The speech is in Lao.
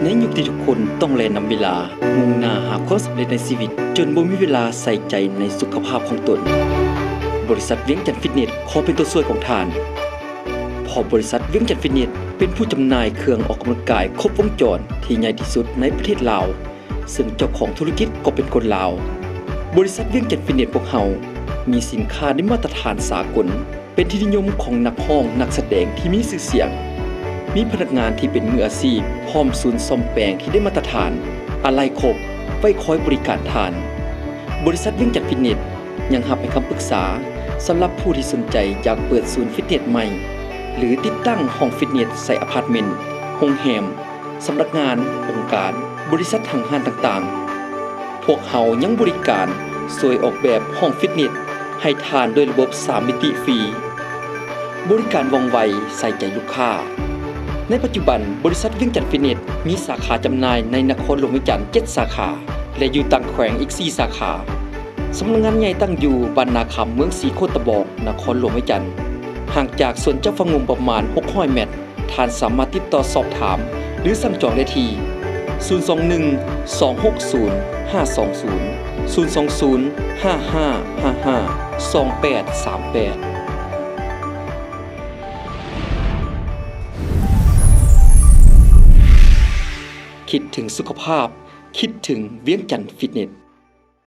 ໃນຍຸກທີ່ທຸກຄົນຕ້ອງແລ່ນຳເວລາ, ມຸ່ງໜ້າຫາຄວາມສຳເລັດໃນຊີວິດ, ຈົນບໍ່ມີເວລາໃສ່ໃຈໃນສຸຂະພາບຂອງຕົນ, ບໍລິສັດວຽງຈັນຟິດເນດຂໍເປັນຕົວຊ່ວຍຂອງທ່ານ. ເພາະບໍລິສັດວຽງຈັນຟິດເນດເປັນຜູ້ຈຳໜ່າຍເຄື່ອງອອກກຳລັງກາຍຄົບວົງຈອນທີ່ໃຫຍ່ທີ່ສຸດໃນປະເທດລາວ, ເຊິ່ງເຈົ້າຂອງທຸລະກິດກໍເປັນຄົນລາວ. ບໍລິສັດວຽງຈັນຟິດເນດພວກເຮົາມີສິນຄ້າໄດ້ມາດຕະຖານສາກົນ, ເປັນທີ່ນິຍົມຂອງນັກຮ້ອງ, ນັກສະແດງທີ່ມີຊື່ສຽງ, ມີພະນັກງານທີ່ເປັນມືອາຊີບ, ພ້ອມສູນສ້ອມແປງທີ່ໄດ້ມາດຕະຖານ, ອາໄຫຼ່ຄົບ ໄວ້ຄອຍບໍລິການທ່ານ. ບໍລິສັດວຽງຈັນຟິດເນດຍັງຮັບໃຫ້ຄຳປຶກສາສຳລັບຜູ້ທີ່ສົນໃຈຢາກເປີດສູນຟິດເນດໃໝ່ ຫຼື ຕິດຕັ້ງຫ້ອງຟິດເນດໃສ່ອາພາດເມັນ, ໂຮງແຮມ, ສຳນັກງານ, ອົງການ, ບໍລິສັດຫ້າງຮ້ານຕ່າງໆ. ພວກເຮົາຍັງບໍລິການຊ່ວຍອອກແບບຫ້ອງຟິດເນດໃຫ້ທ່ານດ້ວຍລະບົບສາມມິຕິຟຣີ. ບໍລິການວ່ອງໄວ, ໃສ່ໃຈລູກຄ້າ. ໃນປັດຈຸບັນ, ບໍລິສັດວຽງຈັນຟິດເນດມີສາຂາຈຳໜ່າຍໃນນະຄອນຫຼວງວຽງຈັນເຈັດສາຂາ ແລະ ຢູ່ຕ່າງແຂວງອີກສີ່ສາຂາ. ສຳນັກງານໃຫຍ່ຕັ້ງຢູ່ບ້ານນາຄຳ, ເມືອງສີໂຄດຕະບອງ, ນະຄອນຫຼວງວຽງຈັນ, ຫ່າງຈາກສວນເຈົ້າຟ້າງຸ່ມປະມານຫົກຮ້ອຍແມັດ. ທ່ານສາມາດຕິດຕໍ່ສອບຖາມ ຫຼື ສັ່ງຈອງໄດ້ທີ່ ສູນສອງໜຶ່ງ ສອງຫົກສູນ ຫ້າສອງສູນ, ສູນສອງສູນ ຫ້າຫ້າຫ້າຫ້າ ສອງແປດສາມແປດ. ຄິດເຖິງສຸຂະພາບ, ຄິດເຖິງວຽງຈັນຟິດເນັດ.